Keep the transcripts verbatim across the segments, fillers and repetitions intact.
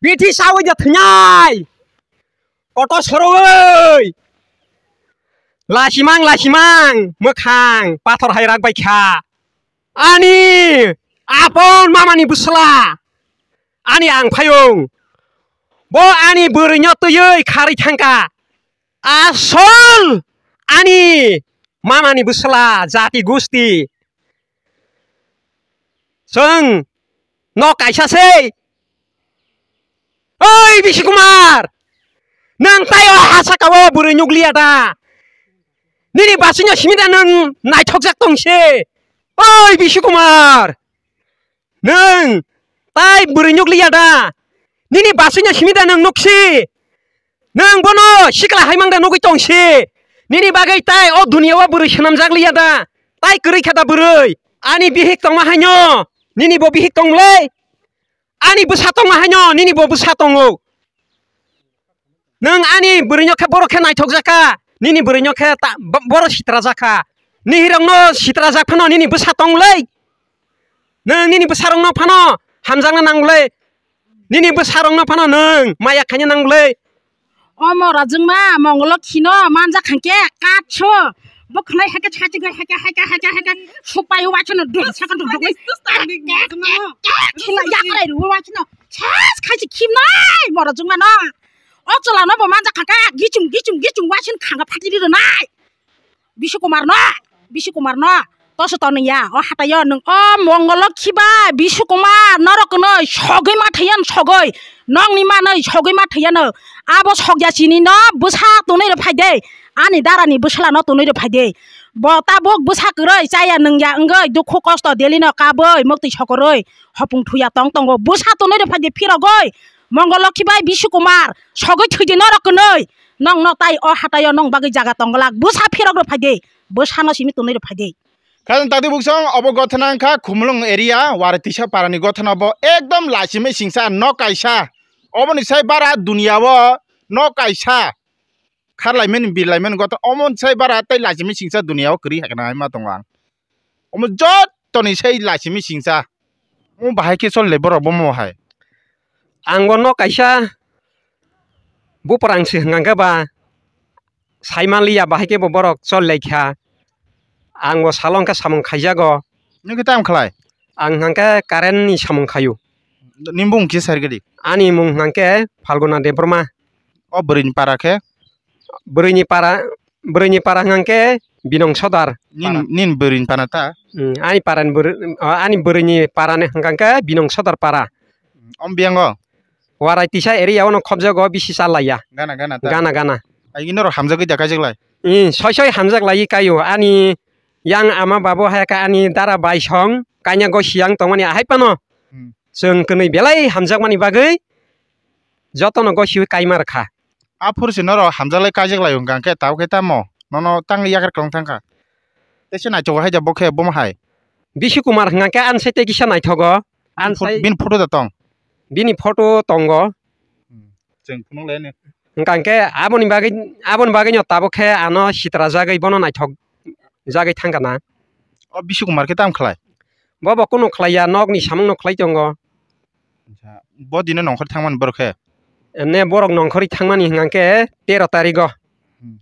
Bithi sawi de thwngnai. Koto sorowi. Lasimang, lasimang, mwkhang, pathor hai rak bai kha. Ani apon mamani bwsla. Ani ang phayung. Bo ani bwrwino twiwi kharwi thangkha. Asol ani mamani bwsla jati gusti. Chwng no kaisa se. Oi Bisi Kumar, nwng tai o ha saka o bwrwi nukliya da? Nini basino simi da nwng naithokjak tong se? Oi Bisi Kumar, nwng tai bwrwi nukliya da? Nini basino simi da nwng nuksi? Nwng bono sikla hai mang da nugwi tong se? Nini bagwi tai o duniya o bwrwi swnamjak liya da? Tai kwrwi kha da bwrwi? Ani bihik tongma haino nini bo bihik tong le? Ani bwsa tongma haino nini bo bwsa tongo. Nwng ani bwrwino khe borok khe naithokjak kha, nini bwrwino khe ta-, bo-, borok sitrajak kha. Nihirokno sitrajak phano nini bwsa tong le. Nwng nini bwsarokno phano hamjakna nang le. Nini bwsarokno phano nwng maya khaina nang le. Omo rajwngma mongolo khino manjak khankhe katso. Bo khwnai hake chati go hake, hake, hake, hake. Supai wachono dum saka dum dum. Khila yakrai ru wachono. Chas khaisi khimnai mo rajwngma no. O chwla no bo manjak khankhe gichum, gichum, gichum wasin khanga phatiri rwnai. Bisi Kumar no, Bisi Kumar no, toso tonwi ya, o hataio nwng o Mongol Lokhi bai Bisi Kumar norok kwnwi sogwi ma thaiya sogwi, nokni manwi sogwi ma thaiya no, abo sokya chini no bwsa tonwi rw phai de, ani dara ni bwsla no tonwi rw phai de, bo tabuk bwsa kwrwi chaya nwngya wngwi dukhu kosto daily no kabwi muktwi sokorwi hopung thuya tong tongo, bwsa tonwi rw phai de phirogwi Mongol Lokhi bai Bisi Kumar sogwi thwidi norok kwnwi. Nokno tai o hataio nokni bagwi jaga tong glak, bwsa phirok rw phai de, bwsano simi tonwi rw phai de. Khajang tadi buksong obo gothana wngkha Khumulwng area, Wari Tisa parani gothana bo ekdom lachimwi singsa nok kaisa. Oboni sai bara duniya o nok kaisa. Kharlaimani birlaimani gothana omoni sai bara tei lachimwi singsa duniya o kwrwi hakhe nangma tongo ang. Omo jottoni sai lachimwi singsa. Omo bahai khe chol le borok bomo hai. Ang bo nok kaisa buprang se hwnkha khe ba sai manliya bahai khe bo borok chol lai kha. Ang bo salo hwnkha samung khaijago. Nini khe tamo khlai? Ang hwnkha khe current ni samung khaio. Nini bumung kisa sari gadi? Ani mung hwnkha khe Phalguna Debbarma. O bwrwi ni para khe? Bwrwi ni para, bwrwi ni para hwnkha khe Binong Sodar. Nin, para. Nin bwrwi ni para ta? Hmm, ani para ni bwrwi, o, ani bwrwi ni para ni hwnkha khe Binong Sodar para. Om biyango? Warai Tisa area o no khobjago bisi chalaiya. Gana, gana ta? Gana, gana. Ai, ino rok hamjagwi da kaijak lai? Hmm, soi soi hamjak lai kaio. Ani yang ama babu hai kha ani dara bai song kanya go siyang tongmani ahai pano. Hmm. Chwng kwnwi belai hamjakmani bagwi jotono gosiwi kaima rwkha. Aphuru se norok hamjaklai kaijaklai wngkha, hwnkhe tabukhe tamo nono tangwi yakar kwlwng thangkha. Teisa naithogo haida bo khe bomo hai. Bisi Kumar hwnkha khe ansai tei kisa naithogo. Bini pho-, ansai bini photo da tong? Bini photo tongo. Hmm. Chwng phunuk lai ni. Hwnkha khe aboni bagwi, aboni bagwino tabuk khe ano sitra jagwi bono naithok jagwi thangkha na. O Bisi Kumar khe tamo khlai? Bo bo kunu khlaiya, nokni samungno khlai tongo. Acha, bo dino nongkhor thangmani borok khe? Emne borok nongkhorwi thangmani hwnkha khe tero tarigo. Hmm.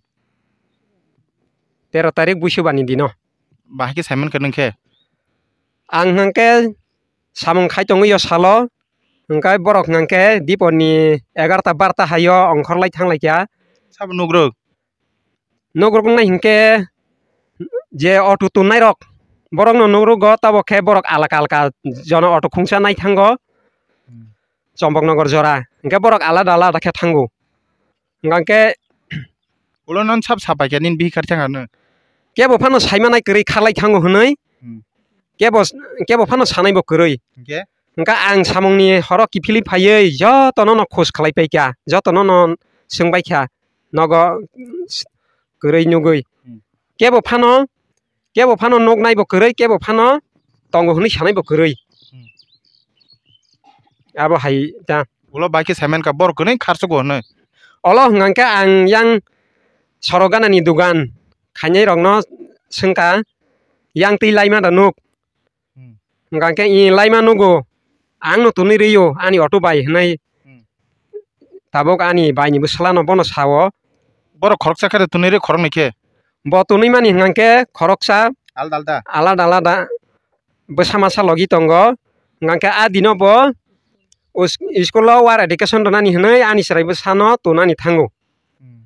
Tero tarik Buisubani dino. Bahai khe saiman khe nwng khe? Ang hwnkha khe samung khai tongwi o salo, hwnkha borok hwnkha khe dipor ni egarta barta haio ongkhor lai thang lai kha. Sabo nugruk? Nugruk wngnai hinkhe je auto tongnai rok, borok no nugruk go, tabok khe borok alaka alaka jono auto khungsa nai thango. Hmm. Chombok Nogor jora, hinkhe borok alada alada khe thango. Hingkha khe ulo non sab sapai khe nini bihik kar thang ano. Kebo phano saimanai kwrwi kharlai thango hwnwi. Hmm. Kebo, kebo phano sanai bo kwrwi. Hinkhe? Hingkha ang samungni horo kiphilwi phaiwi jotono no khus khlai pai kha, jotono no swng bai kha. Nogo kwrwi nugwi. Hmm. Kebo phano, kebo phano nuknai bo kwrwi, kebo phano tongo hwnwi sanai bo kwrwi. Hmm. Abo hai ta. Ulo bai khe saiman kha borok kwrwi kharsugo hwnwi. Olo hwnkha khe ang yang sorok ganani dogan khainai rokno swngkha, yang twi laima da nuk? Hmm. Hwnkha khe i laima nugo, ang no tonwi rw-o ani auto bai hwnwi. Hmm. Tabuk ani baini bwsla no bono sao. Borok khoroksa khe tonwi rw khoroknwi khe? Bo tonwi mani hwnkha khe khoroksa alda alda, alada alada bwsa masa logi tongo. Hwnkha khe a dino bo us-, school o war education rwnani hwnwi ani chwrai bwsano tonani thango. Hmm.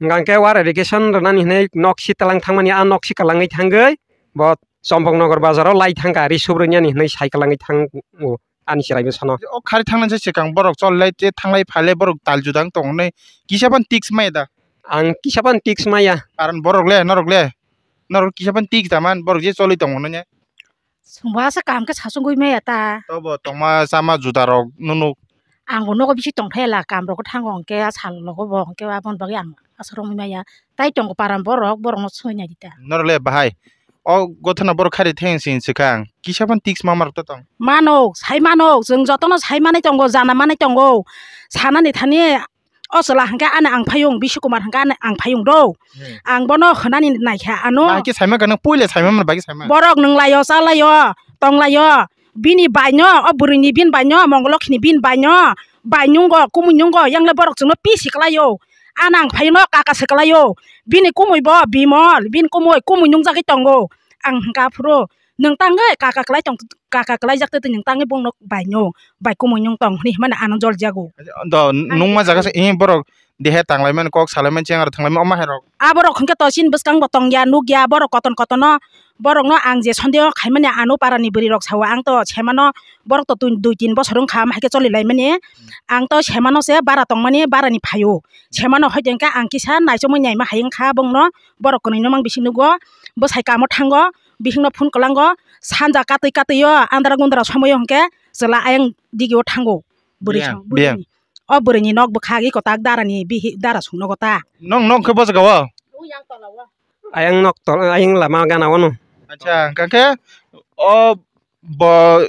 Hwnkha khe war education rwnani hwnwi nok si twlang thangmani, a nok si kwlangwi thangwi bo Chompoknagar bazaro lai thangkha, ri subrwini ani hwnwi sai kwlangwi thango ani chwrai bwsano. O khari thangnani se swkang borok chol lai tei thanglai phailai borok tal juda wng tongo hwnwi kisa phano tiks maya da? Ang kisa phano tiks maya. Karon borok le, norok le, norok kisa phano tiks da man, borok je choli tongo hwnwi. Chwngbo asa kaham khe sachungwi maya ta. Tobo tongma chama juda rok nunuk. Ang bo nogo bisi tongthai la, kam rogo thango hwnkhe a sal logo bo hwnkhe aboni bagwi ang aswk romwi maya. Tai tongo param borok, borokno soi nai di ta. Norok le bahai. O gothana borok khari theng sing swkang. Kisa phano tiks ma marok ta tong. Mano, sai mano, chwng jotono sai manai tongo, jana manai tongo. Sanani thani o chwla hwnkhe ani ang phayung, Bisi Kumar hwnkhe ani ang phayung do. Hmm. Ang bono hwnani naikha ano. Bahai khe saima khe nang puila saima man bahai khe saima. Borok nwnglaio, chalaio, tonglaio. Bini baino, o bwrwini bini baino, Mongolokhini bini baino, bai nungo, kumui nungo, yang le borok chwngno pisi kwlaio. Anang phaino kaka se kwlaio. Bini kumui bo Bimol, bini kumui, kumui nungjagwi tongo. Ang hwnkha phuru, nwng tangwi kaka kwlai tong, kaka kwlaijak twi nwng tangwi bongno baino, bai kumui nung tong hwnwi himani ano joljago. Do, nungma jaga se, eh, borok dehe tanglaimani, kok salaimani, chengar thanglaimani, omo hai rok. Aborok hwnkhe to chini bwskango tongya, nukya, borok koton kotono, borokno ang je sondeho khaimani ano parani bwrwi rok sao, ang to semano borok to tun-, dui tin bosor wngkha, am hai khe choli laimani. Ang to semano se bara tongmani, barani phaio. Semano hoi de hwnkhe ang kisa naichomwi naima hai wngkha bongno, borok kwnwi no mang bising nugo, bwsai kamo thango, bisingno phone kwlango, sanja katwi katwio andra gundra somoio hwnkhe chwla ayang digio thango. Bwrwi biyang, song, biyang. Bwrwini. O bwrwini nok bwkhak iko tak darani bihi dara sung nogo ta. Nong nok khe bojagao? Ayang nok tol, ayang lama gana wano. Acha, hwnkha khe o bo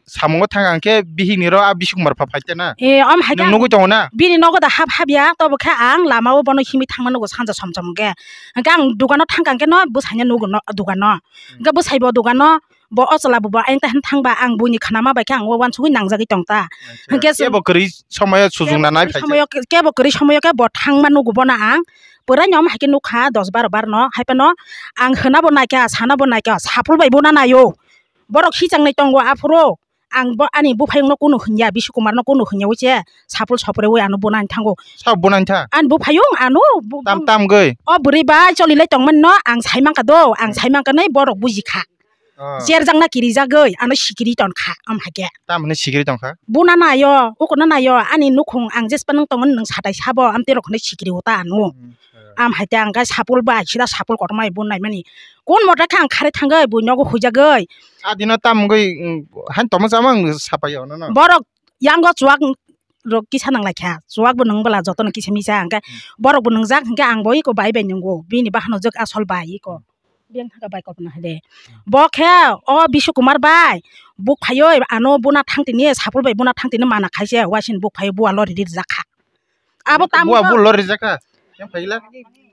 samungo thang ang khe bihikni ro a Bisi Kumar pha phai te na. E, om hai. Nung khe nugui tongo na? Bini nogo da hap hap ya, tobo khe ang lama o bono himwi thangma nugo sanja som som khe. Hwnkhe ang dugano thang kang khe no bwsai no nugo no dugano. Hmm. Hwnkhe bwsai bo dugano, bo o chwla bo, bo ayang ta hin thangba ang buini khnama bai khe ang o uansugui nangjagwi tong ta. Acha. Hwnkhe kebo kwrwi somoyo sujung nanai phai. Somoyo khe, kebo kwrwi somoyo khe bo thangma nugo bono ang. Pwrai no om hai khe nukha dos baro bar no, hai phano ang hwna bo naikha, sana bo naikha, sapul bai bo na naio. Borok sichangnai tongo aphuru. Ang bo ani buphayungno kunu hwnya, Bisi Kumarno kunu hwnya wi se sapul sopre wi ano bunani thango. Sa bunani tha? Ani buphayung ano bu-, tam, tam gwi. O bwrwi bai choli lai tongmani no ang sai mankha do, ang sai mankha nai borok buji kha. Ah. Jerjakna kirijagwi ano sikiri ton kha, am hai khe. Tam hwnwi sikiri ton kha? Buna nayo, ukono nayo, ani nukhung ang jespa nung tongmani nwng satai sabo, amtwi rok hwnwi sikiri o ta ano. Hmm, acha. Am hai khe ang khe sapul bai, sida sapul kotorma bai bun naimani. Kun mota khe ang khari thangwi, bui nogo huijagwi. A dino tam wngwi, mm, han tongma chama ang sapai ya, no, no. Borok yango chuwak rok kisa nang lai kha. Chuwak bo nung bwla jotono kisa misa hwnkhe, hmm, borok bo nungjak hwnkhe ang bo iko bai bai nungo. Bini bahano jwk asol bai iko. Hmm. Biyang thangkha bai kotorma hai de. Hmm. Bo khe o Bishu Kumar bai buk phaiwi ano buna thang tini, sapul bai buna thang tini mana khai se, waisini buk phaiwi bua lori rijak kha. Abo tam bua bo. Bul lori rijak kha. Yang phaila.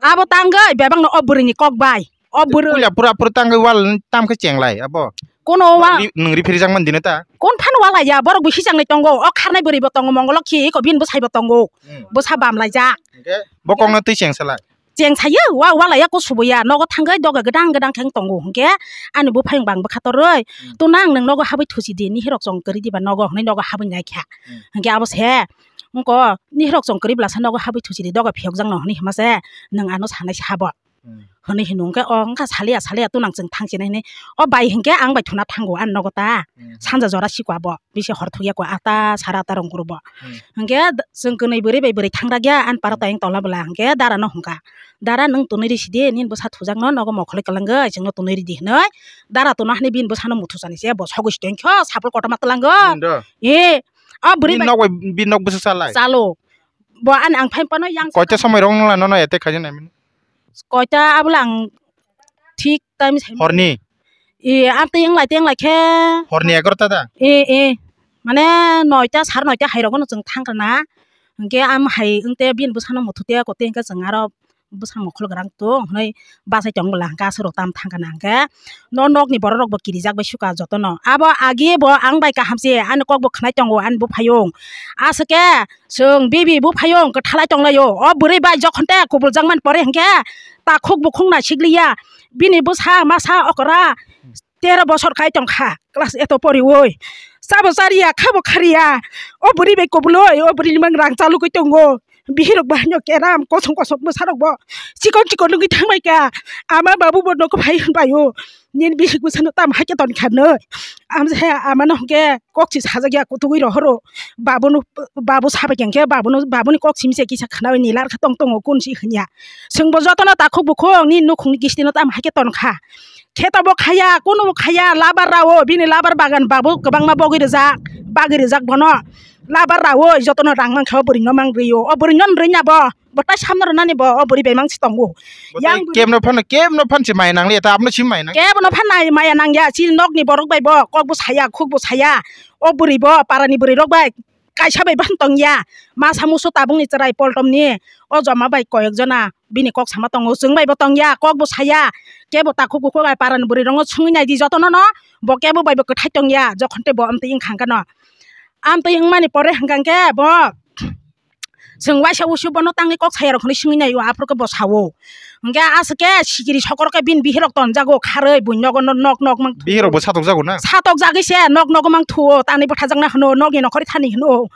Abo tangwi bebak no o bwrwi ni kok bai. O bwrwi. Puila pura pura tangwi wal tam khe chenglai abo. Kono wa. Ri-, nwng ri phiri jak man dino ta. Kon phan wala ya, borok bo sichangnai tongo. O kharnai bwrwi bo tongo, Mongolokhi ko bin bwsai bo tongo. Hmm. Bwsa bam lai jak. Hingke bo kok no twi cheng salai. Cheng sayo, wa, wala ya ko subo ya, nogo thangwi doga gdang gdang khe tongo. Hingke ani buphayung bang bwkha torwi. Hmm. Tuna ang nwng nogo habwi thusi di, nihirok chong kwrwi diba nogo, hwnwi nogo habwi nai kha. Hmm. Hingke abo se. Wngko, nihirok chong kwrwi bwlasa nogo habwi thuchiri doga phiyokjakno hwnwi hima se, nwng ano sanai sabo. Hmm. Hwnwi hino, hwnkhe o wngkha saliya, saliya tunang chwng thang chinai hwnwi. O bai hinkhe ang bai thuna thango, ang nogo ta. Hmm. Sanja jora sikwa bo, bisi hor thukya kwa, ata sara ata rong kuru bo. Hmm. Hwnkhe d-, chwng kwnwi bwrwi bai bwrwi thangrakya, ang paro, hmm, tayang tola bwla, hwnkhe dara no hwnkha. Dara nwng tonwi risi di, nini bwsa thujakno nogo mokholwi kwlwngwi, chwngno tonwi ridi hwnwi. Dara tona hwnwi bini bwsano muthu chani se, bo sogwi si tongkho, sapul kotorma twlango. Hmm, do. E, O bwrwi bai nok bai, bini nok bwsa salai? Chalo. Bo ani ang phai phano yang. Koita somoi rok nang la nono attack khaijak nai mani? Koita abola ang thik time sai. Horni? E, amtwi wnglai tei wnglai khe. Horni egarota da? E, e. Mane noita, sar noita hai rogo no chwng thang rwna. Hwnkhe am hai wngte bini bwsano muthu te kote hwnkhe chwng aro bwsang mokol grang tong hwnwi bachai tong bwla hwnkhe aswk rok tam thangkha na hwnkhe no nokni borok rok bo kirijak bai suka jotono. Abo agi bo ang bai kaham se ani kok bo khwnai tongo ani buphayung. Aswk khe chwng bibi buphayung kwthalai tonglaio. O bwrwi bai jokhon te kubuljakmani pore hwnkhe takhuk bukhuk naisikliya. Bini bwsa masa okra tero bosor khai tongkha, class eight o poriwi. Chabo chariya, khabo khariya. O bwrwi bai kubulwi, o bwrwini mang rang chalugwi tongo. Bihirok bo haino keram, kosom kosom bwsarok bo chikon chikon nugwi thangbai kha. Ama babu bo nogo phai hwnbaio. Nini bihik bwsano tamo hai khe tonkha nwi. Amsa amano hwnkhe kok si sajak ya kutugwi rohoro. Babu no, babu sabai khe hwnkhe babu no, babu ni kok simi se kisa khwnawi ni lar kha tong tongo kun si hwnya. Chwng bo jotono takhuk bukhuk nini nukhungni kistino tamo hai khe tonkha. Kheto bo khaya, kunu bo khaya, labar rao, bini labar bagan babu kwbangma bogwi rijak, bagwi rijak bono. Labar rao, jotono rang mankha o bwrwino mang rio, o bwrwino rwina bo, bo tai samno rwnani bo, o bwrwi bai mang si tongo. Bo tai yang bwrwi kebno phano, kebno phan si maya nangli, ta abno si maya nang. Kebno phan nai maya nangya, chini nokni borok bai bo, kok bo saya, khuk bo saya, o bwrwi bo, parani bwrwi rok bai, kaisa bai bang tongya, masa musu tabukni chwrai poltomni, o joma bai koyok jona bini kok sama tongo, chwng bai bo tongya, kok bo saya, kebo takhuk bukhuk bai parani bwrwi rokno swngwi naidi jotono no, bo kebo bai bo kwthai tongya, jokhon tei bo amtwi wngkha hwnkhe no, amtwi wngmani pore hwnkha hwnkhe bo chwng waisa wusu bono tangwi kok saya rok hwnwi swngwi naio, aphuru khe bo sao. Hwnkhe aswk khe sikiri sokoro khe bini bihirok tonjago kharwi buini nogo nok nok mang thuo. Bihirok bo satokjago na? Satokjagwi se nok nogo mang thuo, tani bwthajakna hwno, nokni nokhorwi thani hwno.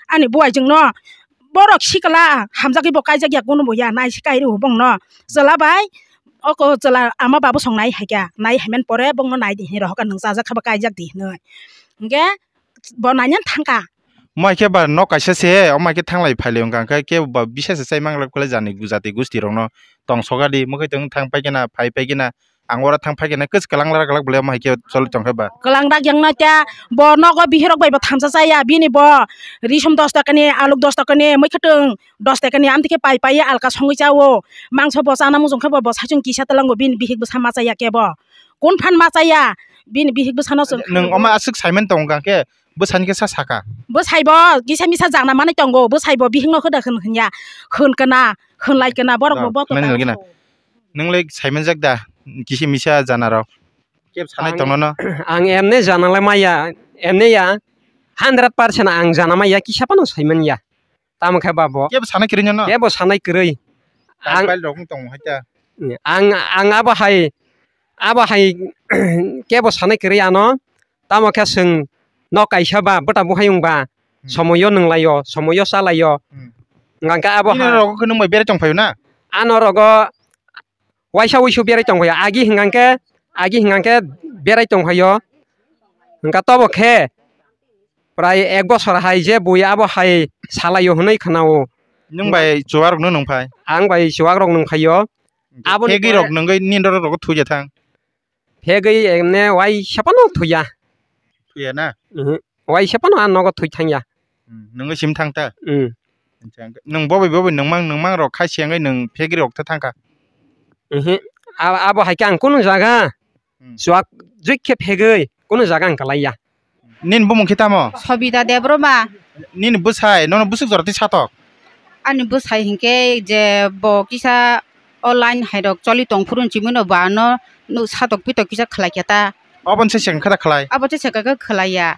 Ani buai jwngno borok sikla hamjagwi bo kaijak ya, kunu bo ya, nai se kai rw bongno. Chwla bai oko chwla ama babu song nai hai kha, nai hai man pore bongno nai di hinwi rohor kha, nwng chajak kha bo kaijak di hinwi. Hwnkhe bo naina thangkha. Omo hai khe ba nok kaisa se, omo hai khe thanglai phailai wngkha, hwnkhe kebo ba bisa se chai manglak, belai jani jati gusti rokno tong soga di, mwkhai tong thang pai khe na, phai pai khe na, ang oro thang phai khe na, kwch kwlang rak rak belai omo hai khe choli tong khe ba. Kwlang rak yang na kya, bo nogo bihirok bai bo thamsa chaya, bini bo risum dos taka ni, aluk dos taka ni, mwkhai tong dos taka ni, amtwi khe pai pai alka songwi chao, mangso bo chana mujung khe bo, bo saichung kisa twlango, bini bihik bwsa ma chaya kebo, kun phan ma chaya, bini bihik bwsano chwng. Nwng omo aswk saiman tongo hwnkha khe, bwsani khe sa saka. Bwsai bo kisa misa jana manwi tongo, bwsai bo bihikno hoda hwn hwnya, hwn kana, hwnlai kana, borok bo boto nani lagina. Nwng lai saimanjak da kisa misa jana rok? Keb sanai tongno no? Ang emne jana lai maya, emne ya, hundred percent ang jana maya, kisa phano saiman ya. Tamo khe ba bo? Kebo sanai kwrwi no? Kebo sanai kwrwi. Ang mobile rok wng tongo hai ta. Ang, ang abo hai, abo hai kebo sanai kwrwi ano. Tamo khe chwng nok kaisa ba, bwta buhayung ba, hmm, somoyo nwnglaio, somoyo chalaio. Hmm. Hwnkha khe abo nini ha rok khe nwng bai berai tong phaio na? Ano rogo waisa wuisu berai tong phaio. Agi hwnkha khe, agi hwnkha khe berai tong phaio. Hwnkha tobo khe prai ek bosor hai je bui abo hai salaio hwnwi khwnao. Nwng bai chuwak rok no nwng phai? Ang bai chuwak rok nwng phaio. Aboni pore rok nwngwi nini rok rok thwi ya thang? Phegwi emne waisa phano thuya. Thuya na? Mhm. Waisa phano a nogo thwi thangya. Hmm, nwngwi sim thang ta? Hmm. Acha, nwng bobai bobai nwngmang nwngmang rok khai se wngwi nwng phegwi rok tha thangkha? Mhm. A-, abo hai khe ang kunu jaga, hmm, chuak jui khe phegwi kunu jaga ang kalaiya. Nini bumung khe tamo? Sobita Debbarma. Nini bwsai nono bwswk jora twi satok? Ani bwsai hinkhe je bo kisa o line hai rok choli tong phuru hinwi no bo ano satok pitok kisa khlai khe ta. Obo se sengkha da khlai? Abo se sengkha khe khlai ya.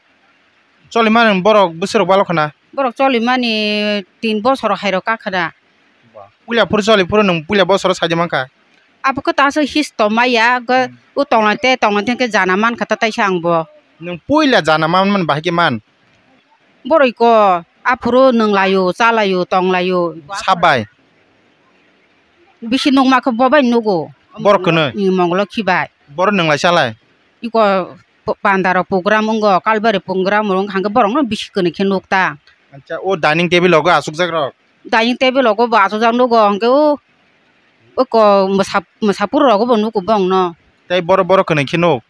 Choli mani borok bwswk rok balo khna? Borok choli mani tin bosor hai rok ka khna. Puila phuru choli phuru nwng puila bosoro sai mankha? Abo khe ta aswk histo maya, hmm, o tonglai te tonglai te khe jana mankha ta taisa ang bo. Nwng puila jana man man bahai khe man? Boroi ko, aphuru nwnglaio, chalaio, tonglaio. Sabai? Bisi nukma khe bo bai nugo. Borok kwnwi? Mongolo khibai. Borok nwng lai cha lai? Iko pandaro program wngo, kalbari program wng hangkhe borokno bisi kwnwi khe nuk ta. Acha, o dining table rogo achukjak rok? Dining table rogo bo achukjak nugo, hwnkhe o, oko mwsa, mwsapur rogo bo nugo bongno. Tei borok, borok kwnwi khe nuk?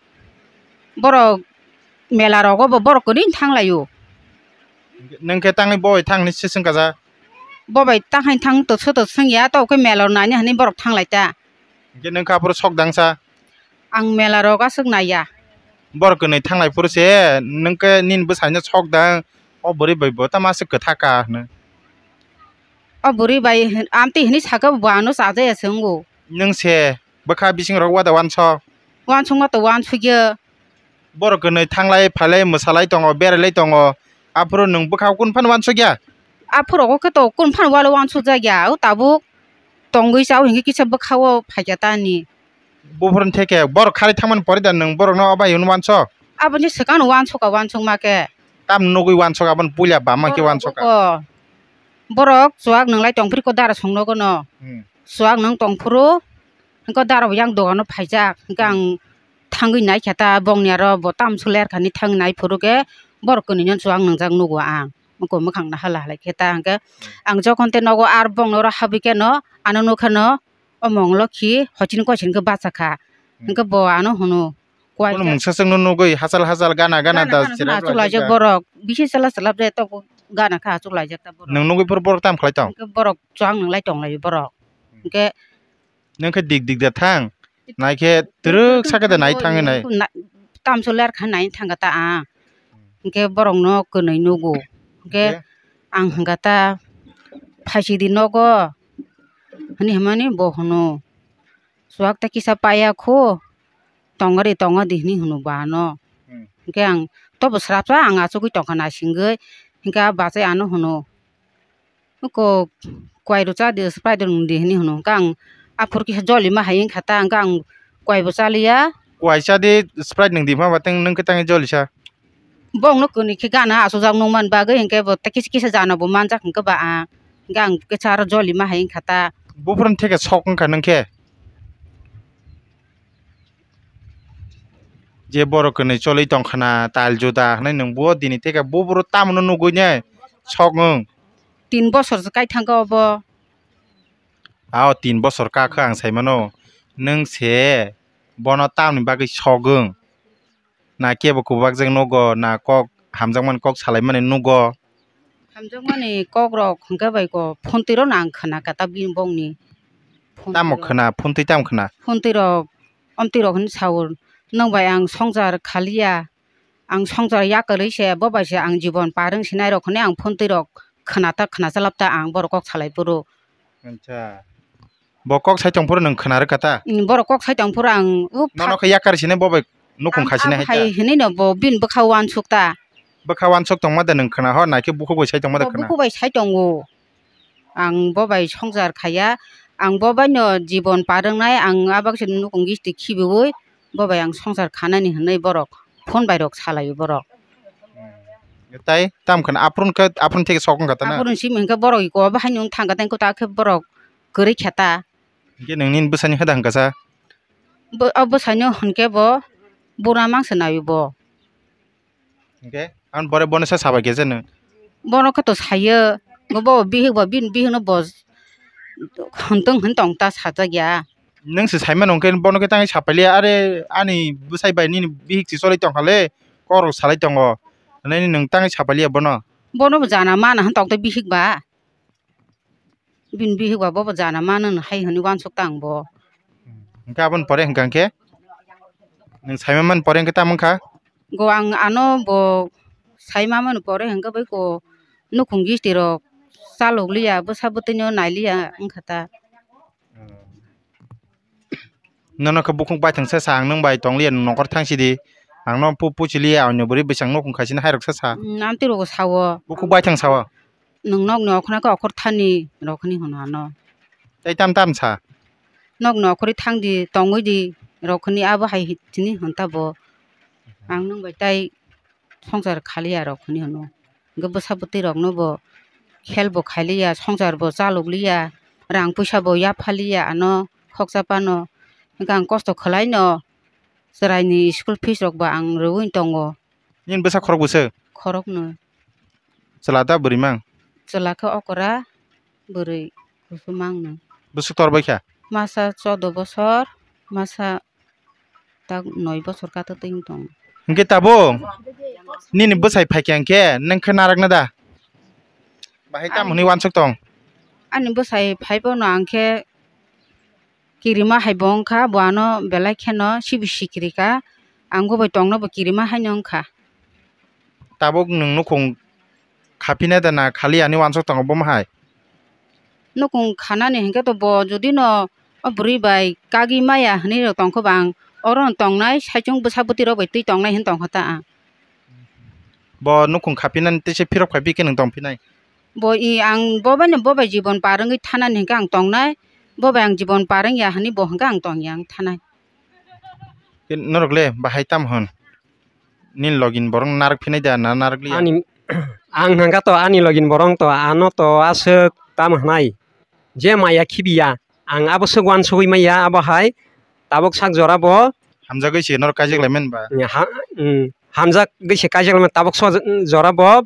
Borok mela rogo bo borok kwnwi thanglaio. Nwng khe tangwi bo bai thang hinwi se swngkha ja? Bo bai tang hai thang to soto swngya, to khe mela naina hinwi borok thanglai ta. Hwnkhe nwng kha aphuru sok dangsa? Ang mela rok aswk naiya. Borok kwnwi thanglai phuru se nwng khe nini bwsaino sok dang, o bwrwi bai bo tamo aswk kwtha ka hwnwi. O bwrwi bai hin-, amtwi hinwi sakha bo ano chajaya se wngo. Nwng se bwkha bising rok wada wansok? Wansukma to wansukya. Borok kwnwi thanglai phailai mwsalai tongo, berailai tongo, aphuru nwng bwkha kunu phano wansukya? Aphuru khe to kunu phano walo wansukjakya, o tabuk tongwi chao hinkhe kisa bwkha-o phaikha ta ani. Buphuruni theke borok kharwi thangmani pore da nwng borokno o bai hwnwi wansok? Aboni swkangno wansokha, wansukma khe. Tamni nugwi wansok, aboni puila bama khe wansokha? O, borok chuwak nwnglai tongphuru ko dara songnogono. Hmm. Chuwak nwng tongphuru, hwnkhe dara bo yang dogano phaijak. Hwnkhe ang thangwi naikha ta, bongni aro bo tamso lerkha hinwi thangwi naiphuru khe borok kwnwino chuwak nwngjak nugo ang. Wngkhe mwkhang no hala halai khe ta, hwnkhe ang jokhon tei nogo ar bongni oro habwi kheno ano nukha no, omo wng lokhi hochini koichini khe bachakha. Hmm. Hwnkhe bo ano hwno, koi Bono jak. Mungsa chwngno nugwi hachal hachal gana gana Gana da gana chwla chwla chwla jak jak. Borok bisi chwla chwla je tok gana kha chwla jak ta borok. Nwng nugwi phuru borok tam khlai tong? Hwnkhe borok chuwak nwnglai tong lai borok. Hmm. Hwnkhe Nwng khe dik dik da thang. Naikhe twrwk sakhe da nai thangwi nai. Na-, tamso lerkha nai thangkha ta ang. Hwnkhe borokno kwnwi nugo. Hwnkhe Hwnkhe? Ang hwnkha ta, "Phaisidi nogo," hwnwi hwnmani bo hwno. Chuwak ta kisa paiya kho, tongori tongodi hwnwi hwno bo ano. Hmm. Hwnkhe ang tobo srapsa ang achugwi tongkha naisingwi. Hwnkhe a bachai ano hwno, "Oko kwai rw cha di, Sprite rw nung di," hwnwi hwno. Hwnkhe ang aphuru kisa jolima hai wngkha ta, hwnkhe ang kwai bo cha liya. Kwai cha di, Sprite nung di, ma ba teng nung khe tangwi joli sa. Bongno kwnwi khe gana achukjak nung man bagwi, hwnkhe bo tei kisa kisa jana bo manjak, hwnkhe ba ang, hwnkhe ang kisa aro jolima hai wngkha ta. Buphuruni theke sok wngkha nung khe? Je borok kwnwi choli tongkhana, tal juda hwnwi nwng bo dini theke buphuru tamno nugwi ne sok wng? Tin bosor se kai thangkha obo. Ao tin bosor ka kha ang sai mano. Nwng se bono tamni bagwi sogwng? Na kebo kwbakjak nugo, na kok hamjakmani kok salaimani nugo? Hamjakmani kokrok hwnkhe bai kok phuntwi rokno ang khna kha ta bini bongni. Tamo khna, phuntwi tamo khna? Phuntwi rok, omtwi rok hwnwi sao, "Nwng bai ang swngchar khaliya." Ang swngchar yakarwi se, bo bai se ang jibon par wng sinai rok hwnwi ang phuntwi rok khna ta khna chalap ta ang borok kok salai phuru. Acha. Bo kok sai tong phuru nwng khna rwkha ta? Borok kok sai tong phuru ang u Nono pha- khe yakar sinai bo bai nukhung ang kha sinai abo hai ta? Hai hwnwi no bo bini bwkha uansuk ta. Bwkha uansuk tongma da nwng khna hor nai khe bukhuk bai sai tongma da O khna? Bukhuk bai sai tongo. Ang bo bai swngchar khaya, ang bo bai no jibon par wngnai, ang abak se nukhung gisti khibiui, bo bai ang swngchar khanani hwnwi borok phone bai rok salaio borok. Tai tam khna aphuru khe, aphuru theke sok wngkha ta na? Aphuru simi hwnkhe borok iko bo haino wng thangkha, tei ta khe borok kwrwi kha ta. Hwnkhe nwng nini bwsani hoda hwnkha sa? Bo, o bwsaino hwnkhe bo bura mangsa naio bo. Hwnkhe? Ang bore bono sa sabai khe je nwng? Bono khe to sayo. Bo bihik bo bini bihikno bo hwntwng hwn tong ta sajak ya. Nwng se saimano hwnkhe bono khe tangwi sapailiya, "Are ani bwsai bai nini bihik se choli tongkha le, kokrok salai tongo," hwnwi nwng tangwi sapailiya bono? Bono bo jana mana hwn tong tei bihik ba. Bini bihik ba bobo jana mano hai hwnwi uansuk ta ang bo. Hwnkhe aboni pore hwnkha hwnkhe? Nwng saima mani pore hwnkhe tamo wngkha? Go ang ano bo saima mani pore hwnkhe bai ko nukhung gisti rok chalok liya, bwsa bwtwino nai liya wngkha ta. Nono khe bukhuk baithang sa sa, ang nwng bai tong liya, nwng nokar thang sidi. Ang no pu-, puchi liya, ang no bwrwi bwsang nukhung khaisini hai rok sa sa. Mm, amtwi rogo sao. Bukhuk baithang sao. Nwng nokni okhornai khe okhor thani rok hwnwi hwno ano. Tei tam tam sa. Nokni okhorwi thang di, tongwi di rok hwnwi abo hai hi-, tini hwn ta bo. Ang nwng bai tai swngchar khaliya rok hwnwi hwno. Hwnkhe bwsa bwtwi rokno bo help bo khailiya, swngchar bo chalok liya, rang puisa bo yapha liya ano khoksa phano. Hwnkhe ang kosto khwlaino, chwraini school fees rok bo ang rwui tongo. Nini bwsa khorok bwswk? Khoroknwi. Chwla ta bwrwi mang? Chwla khe okra, bwrwi kusu mangno. Bwswk tor bai kha? Masa choudo bosor, masa tak noi bosor kato twi wng tong. Hwnkhe tabuk nini bwsai phaikha hwnkhe nwng khe narakna da? Bahai tam hwnwi wansuk tong? Ani bwsai phai bono ang khe kirima hai bo wngkha, bo ano belai kheno sibi sikiri kha, ang bo bai tongno bo kirima haino wngkha. Tabuk nwng nukhung khapina da na khali ani wansuk tongo bomo hai? nukung khanani hinkhe to bo jodi no o bwrwi bai kagwi maya hinwi rok tongkha ba ang oro no tongnai, saichung bwsa bwtwi rok bai twi tongnai hinwi tongkha ta ang. Bo nukung khapinani tei se phirok phai bikhe nwng tongphinai? Bo i ang bo bai no bo bai jibon par wngwi thanani hinkhe ang tongnai, bo bai ang jibon par wngya hinwi bo hinkhe ang tongya ang thanai. Norok le bahai tam hwn? Nini login borok narwk phinai da na narwk liya? Ani, ang hwnka to ani login borok to ano to aswk tam hwnai. Je maya khibiya, ang abo swk uansugwi maya abo hai tabuk sak jora bo. Hamjagwi se norok kaijak lai mani ba? Ha, mm, hamjagwi se kaijak lai mani tabuk so jora bo,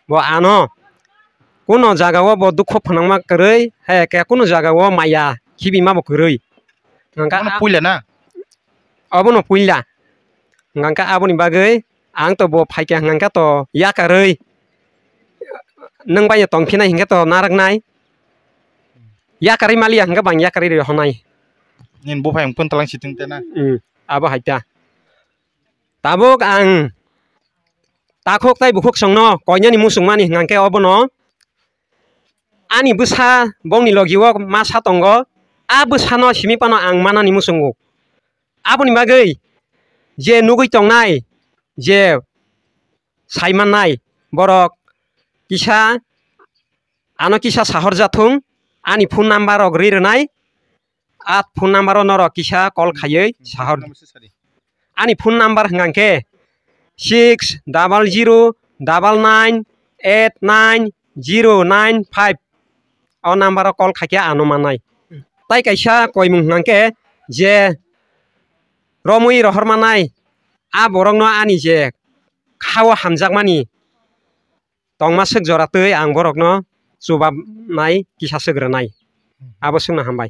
bo ano kuno jaga o bo dukhu phwnangma kwrwi, hai khe kuno jaga o maya khibima bo kwrwi. Hwnka Ano a- puila na? Obono puila. Hwnka khe aboni bagwi ang to bo phaikha hwnka khe to yakarwi. Nwng bai tongphinai hwnka khe to narwknai. Yakarwi maliya hwnka khe bang yakarwi rwi honai. Nini buphai wng pun talang situng te na? Hmm, abo hai ta. Tabuk ang takhuk tai bukhuk songno koinani muchungmani hwnka khe obono ani bwsa bongni logi o masa tongo. A bwsano simi phano ang manani muchungo. Aboni bagwi je nugwi tongnai, je sai mannai borok kisa ano kisa sahor jathung, ani phone number rok ri rwnai, a phone number o norok kisa call khaiwi sahor. Ani phone number hwnka khe six double zero double nine eight nine zero nine five. O number o call khaikhe ano manai. Tai kaisa koimung hwnka khe je romwi rohor manai, a borokno ani je khao hamjakmani tongma swk jora twi ang borokno chubamnai kisa swk rwnai. Abo swkno hambai.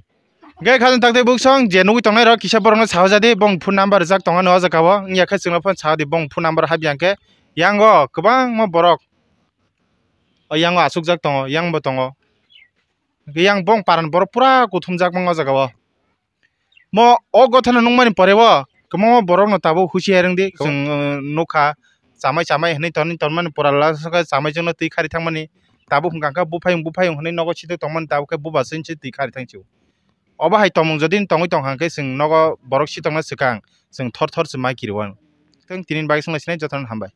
Hwnkhe khajang takte buksong je nugwi tongnai rok kisa borokno saho jadi bong phone number rijak tongo o jaga o wngya khe chwngno phone saho di bong phone number habya hwnkhe yango kwbangma borok o yango achukjak tongo yang bo tongo hwnkhe yang bong paran borok pura kuthumjak mano o jaga o. Mo o gothano nukmani pore o kwbangma borokno tabuk husi hai rwngdi. Chwng, uh, nukha chamai chamai hinwi tonwi tonmani pura last o khe chamai chwngno twi khari thangmani tabuk hwnkha khe buphayung buphayung hinwi nogo side tongmani tabuk khe buba chwngno twi khari thangchio. Obo hai tongmung jodi tongwi tongkha khe chwng nogo borok sitokna swkang chwng thor thor se mai kirio. Tini bagwi swngna sinai jotono hambai.